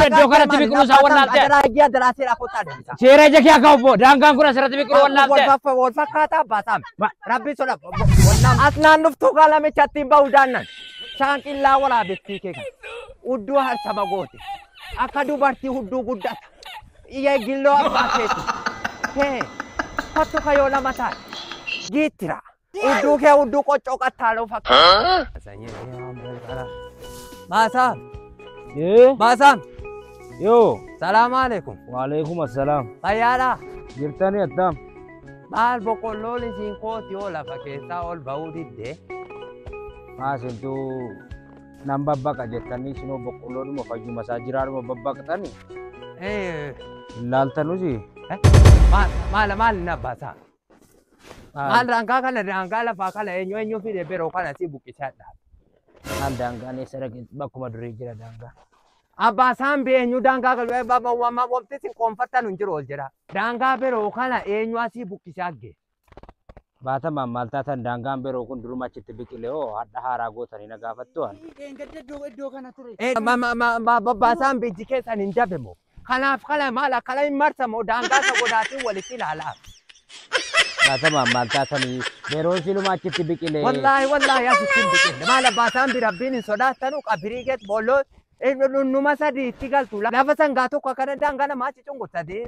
kun iddoo kanatti biqiluu isaa wallaalte. Adaraa ijji adaraa seeraa kottaa deebisa. Seera ija kee akka obbo daangaan kun asirratti biqiluu wallaalte. Wal fakkaataa abbaa saam. Rabbi soda. As naannoftuu gaalamicha ittiin ba'uu daannan. Shaanqillaa waraabettii kee kana. Hudduu harsama goote. Akka dubartii hudduu guddata. Iyya gilloo abbaa keeti. Kee kottu kayoo lama taate. Giittira. Hudduu kee hudduu qoccoo qattaaloo fakkaata. Baasaam. Baasaam. Yoo. Salaamu alaikum. Waalaikum assalaam. Fayyaadhaa. Jirtanii attam. Maal boqqolloon isiin kooti yoo lafa keessaa ol ba'uu diddee. Maasintuu nan babbaqa jettanii isinoo boqqolloodhuma fayyuma isaa jiraadhuma babbaqxanii. Ilaaltanusi. Maal maal na baasaa? Maal daangaa kana daangaa lafaa kana eenyu eenyu fide biroo kana si buqqisaa dha. Maal daangaan eessa dhaqe bakkuma durii jira daangaa. Abbaa saambi eenyu daangaa galwee baba wama wamti sin qoonfattan hin jiru ol jedha. Daangaa biroo kana eenyu asii buqqisaa gee. Baatamaan maal taatan daangaan biroo kun duruma achitti biqile hoo hadha haaraa gootanii na gaafattu an. Abbaa saambi ijji keessan hin dabe moo? Kanaaf kana maal akkana hin marsa moo daangaa isa godaatiin walitti ilaalaa? Baatamaan maal taatanii beroon siluma achitti biqile. Wallaahi wallaahi asitti hin biqille. Maal abbaa saambi rabbiin hin sodaattanu qabirii keessa boolloo numa sadii itti galtu. Lafa sangaa tokko akkana daangaa namaa achi cunqursadii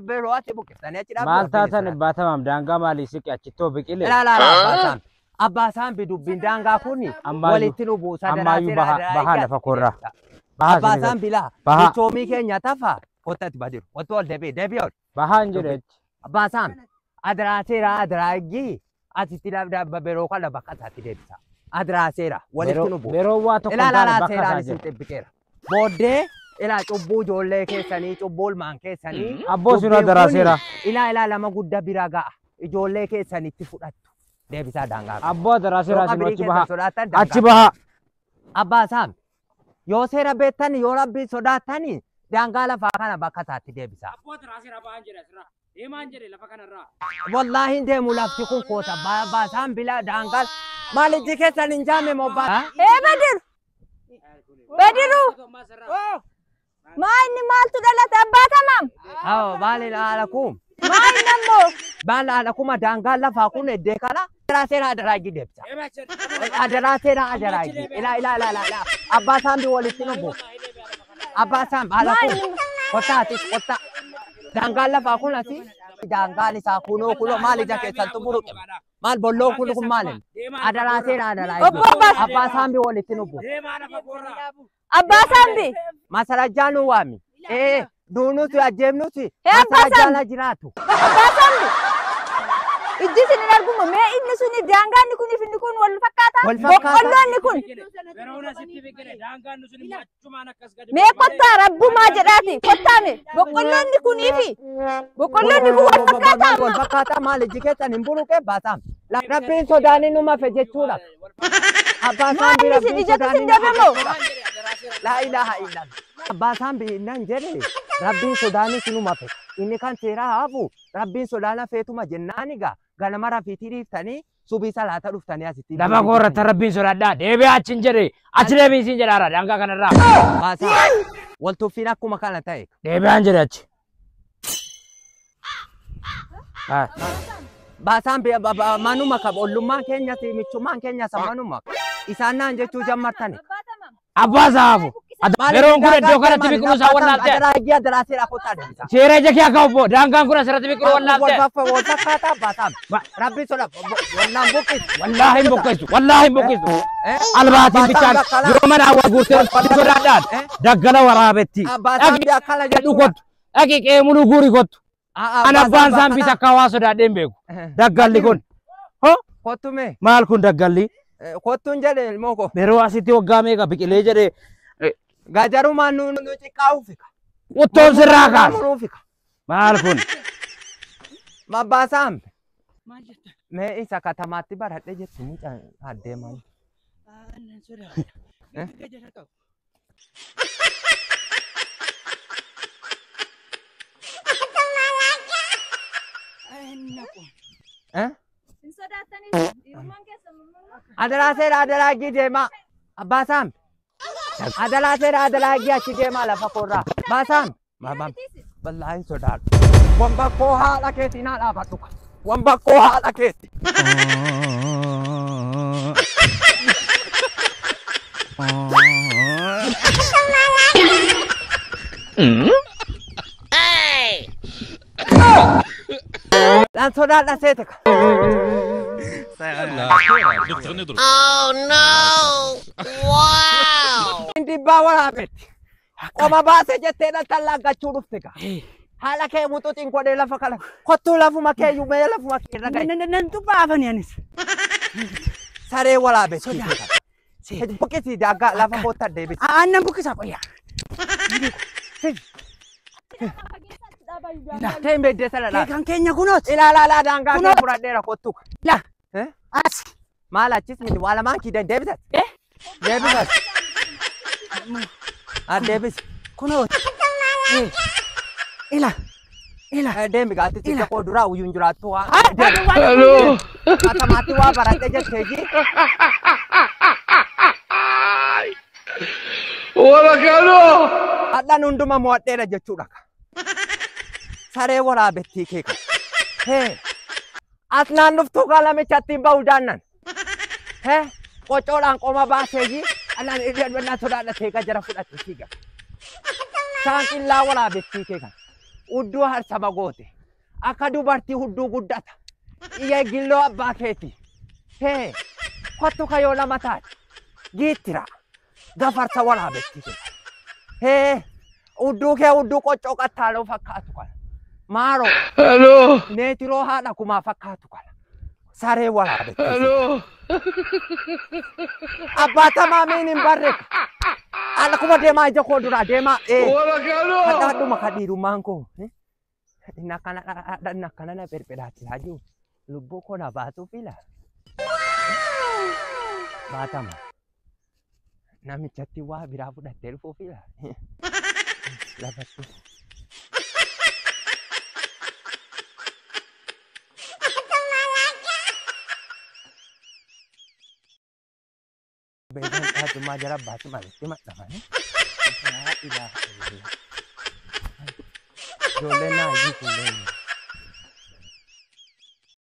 beroo achi buqqiftanii achi dhaabdu. Maal taatan baatamaam daangaa maalii siqe achittoo biqile. Ilaalaa abbaa saambi. Abbaa saambi dubbiin daangaa kun walitti nu buusa. Ammayyuu bahaa lafa korraa. Abbaa saambi laa. Michoomii keenya tafa. Kottatti badiru. Kottu ol deebi'i deebi'i ol. Bahaan jedhe achi. Abbaa saambi. Adaraa seeraa adaraa eegii asitti beroo kana bakka isaatti deebisa. Adaraa seeraa walitti nu buusa. Beroo waa tokko Ilaalaa taane bakka seeraan isaa isin jira. xibbiqeera. Booddee ilaa cubbuu ijoollee keessanii cubbuu ilmaan keessanii. Abboo sun adaraa seeraa. Ilaa ilaa lama guddaa bira ga'a. Ijoollee keessanitti fudhattu. Deebisaa daangaa. Abboo adaraa seeraa Yoo isin qabirii achi keessan bahaa. sodaattan Achi daangaa. bahaa. Abbaa saam yoo seera beektan yoo rabbii sodaattani daangaa lafaa kana bakka isaatti deebisa. Abboo adaraa seeraa bahaan jedhe asirraa. Deemaan jedhe lafa kanarraa. Wallaahi hin deemu lafti kun koota baasaan bila daangaa maal ijji keessan hin jaame moo baa. Ee Badiru! Badiru! Maa inni maaltu dhalate abbaa tamaam? Awo maali haala kun Maa inni ammoo? maal haala kuma daangaan lafaa kun eddee kana. Adaraa seeraa adaraa ijji deebisa. Adaraa seeraa adaraa ijji. Ilaa ilaa ilaa ilaa abbaa saambi walitti nu buusa. Abbaa saambi haala kun kottaa atis kottaa. Daangaan lafaa kun asi daangaan isaa kunoo kunoo maal ija keessan xumuru maal bolloon kun kun maal adaraa seeraa adaraa ijji. Obbo Abbaa Abbaa saambi walitti nu buusa. Abbaa saambi! Masarajaa nu waami. Ee duunuti ajjeemnuti Ee abbaa masarajaa saambi! la jiraatu. Abbaa saambi! Ijji isin hin argumu mee inni suni daangaan inni kuniif inni kun wal fakkaata? Wal fakkaata. Boqqolloon inni kun mee kottaa rabbumaa jedhaati kottaa mee boqqolloon inni kuniifi boqqolloon inni kun wal fakkaataa Wal fakkaataa maal ijji keessan hin buruqee baasaam. Rabbiin sodaanii nu mafe jechuudha. Abbaa Maal saambi inni isin rabbiin ijatu sodaanii isin nu dabe mafe moo? jechuudha. Laa ilaaha illallah. Abbaa saambi nan jedhe rabbiin sodaanii nu mafe. Inni kan seeraa hafu rabbiin sodaana feetuma jennaan egaa ganama rafiitii dhiiftanii subii salaata dhuftanii asitti. Lafa koorratti rabbiin sodaadhaa. Deebi'aa achiin jedhe. Achi deebiin siin jedhaara daangaa kanarraa. Baasaa wal tuffiin akkuma kana ta'e. Deebi'aan jedhe achi. Baasaan manuma qaba ollummaan keenya michummaan keenya manuma isaan naan jechuu jammartani. Abbaa saafu. Beroon kun iddoo kanatti biqiluu isaa wallaalte. Adaraa ijji adaraa seeraa kottaa deebisa. Seera ija kee akka obbo daangaan kun asirratti biqiluu wallaalte. Wal fakkaataa baasaan rabbi soda wallaan buqqisu. Wallaahi hin buqqisu. Wallaahi hin buqqisu. Albaatiin bichaan yoo mana awwaal guurtee sodaadhaan daggala waraabetti. Baasaan akkana Dhaqi jechuudha. kottu. Dhaqi qeemuluu guuri kottu. An abbaan saambii takka waa sodaadhee hin beeku. Daggalli kun. Kottu mee Maal kun daggalli? kottuun jedhe ilmoo koo. Yeroo asitti waggaa meeqa biqilee jedhee Gajarumaan nu nu xiqqaa'uufika. qottoon sirraa kaasa. Muruufika. Maal kun? Mabbaasaam. Mee isa katamaatti baradhe jettu mucaa adeeman. Hin sodaattanii dhiirummaan keessan Adaraa seera adaraa gii deemaa. Abbaasaam. Adaraa seera adaraagii achi deemaa lafa koorraa. Baasaan. Maamaam. Wallaahi sodaadhu. Wambakkoo haadha keetii naa dhaabadhu. Wambakkoo haadha keetii. Dhaan sodaadha seete ka. Oh no! Wow! Dhibbaa waraabetti. Qoma baase jettee dhaltan laaggachuu dhufte ka. Haala kee muxuxiin godhee lafa kana. Kottuu lafuma kee iyyuu mee lafuma kee irra gahi. Nan xubbaafani anis. Saree waraabetti. Buqqisii daangaa lafa kootta deebisi. Aannan buqqisa qoyyaa. Ta'in beeddee sana laata. Kan keenya kunooti. Ilaalaa daangaa kee fudhadheera kottuu. La. As. Maal achis miti waa lamaan kiidan deebisat. Deebisat. Deebisi. Kunooti. Ila. Ila. Deemi gaatti xiqqoo koo duraa uyyuun jiraattu waa. Hello. Katamaatti waa baradhe jettee ji. Hadhaan hunduma mo'adheera jechuudha. Saree waraabettii kee kan. Hee. As naan dhuftuu gaa lamichatti hin ba'u daannan. Hee. Qocoodhaan qoma baasee ji. Anaan irra sodaadha teeqa jara fudhatte siiga. Saanqillaa waraabettii kee kan. Hudduu harsama goote. Akka dubartii hudduu guddata. Iyya gilloo abbaa keeti. Hee. Kottu kayoo lama taate. Giittira. Gafarsa waraabettii kee. Hee. Hudduu kee hudduu qoccoo qattaaloo fakkaatu kana. Maaroo. Hello. Meetiroo haadha kumaa fakkaatu kana. Saree waraabettii. Hello. Abbaa tamaamiin hin barre. Akkuma deemaa ija koo duraa deemaa. Hadhaadhuma ka dhiirummaan koo. Inni akkana na perpedaachisaa jiru. Lubbuu koo na baasuu fila. Baatama. Namichatti waa biraa fudhattee dhufuu fila. Lafatti. Beekan taatumaa jara baatu malitti maxxanfame. Laa ilaaha illallah. Ijoolleen naa iyyuu kunneen.